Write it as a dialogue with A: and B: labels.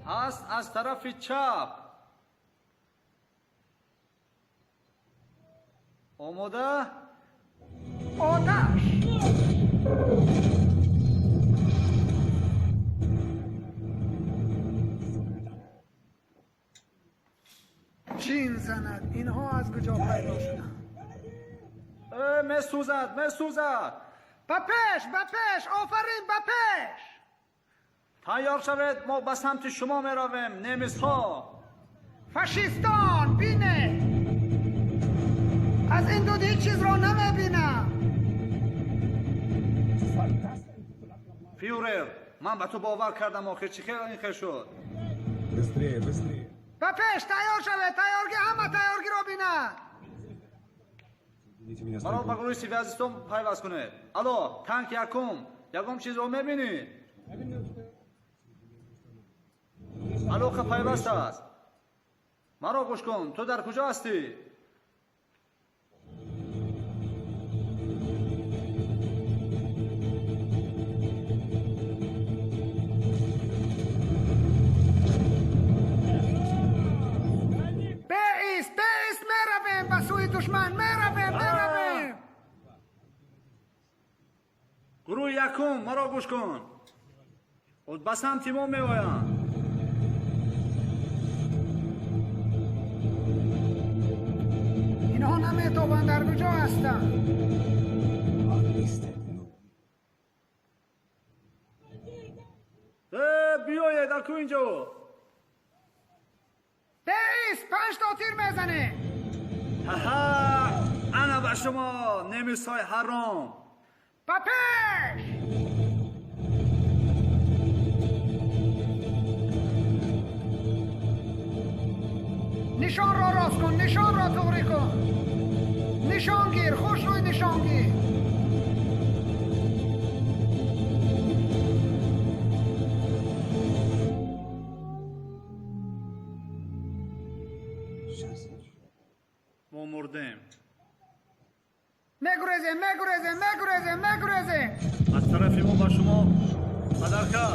A: Пас аз тарафи чап. Омода?
B: Оташ! Чин занад, инҳо аз куҷо пайдо шуданд?
A: Месӯзад, месӯзад!
B: Ба пеш, ба пеш, офарин, ба пеш!
A: Тайёр шавед, мо ба самти шумо меравем, немисҳо!
B: Фашистон, бинед! Аз ин дуд ҳеҷ чизро намебинам.
A: Фюрер, ман ба ту бовар кардам, охир чӣ хел ин хел шуд?
C: Быстрее, быстрее.
B: Ба пеш, тайёр шавед, тайёргӣ, ҳама тайёргиро бинад.
C: Соедините меня с
A: Маро ба
C: танком.
A: гурӯҳи связистон пайваст кунед. Алло, танк якум, ягон чизро мебинӣ? Алоқа пайваст аст. Маро гӯш кун, ту дар куҷо ҳастӣ?
B: Беист, беист, меравем ба сӯи душман, меравем, меравем.
A: Гурӯҳи якум, маро гӯш кун, ба самти мо меоянд.
B: Инҳо наметобанд, дар куҷо ҳастанд?
A: Биёед аку инҷо.
B: Беист, 5 то тир мезанем.
A: Ҳаҳа, ана ба шумо, немисҳои ҳаром!
B: Ба пеш! Нишонро рост кун, нишонро туғрӣ кун, нишон гир, хуш рӯй нишон гир.
A: Мо мурдем.
B: Мегурезем, мегурезем, мегурезем, мегурезем.
A: Аз тарафи мо ба шумо падарка.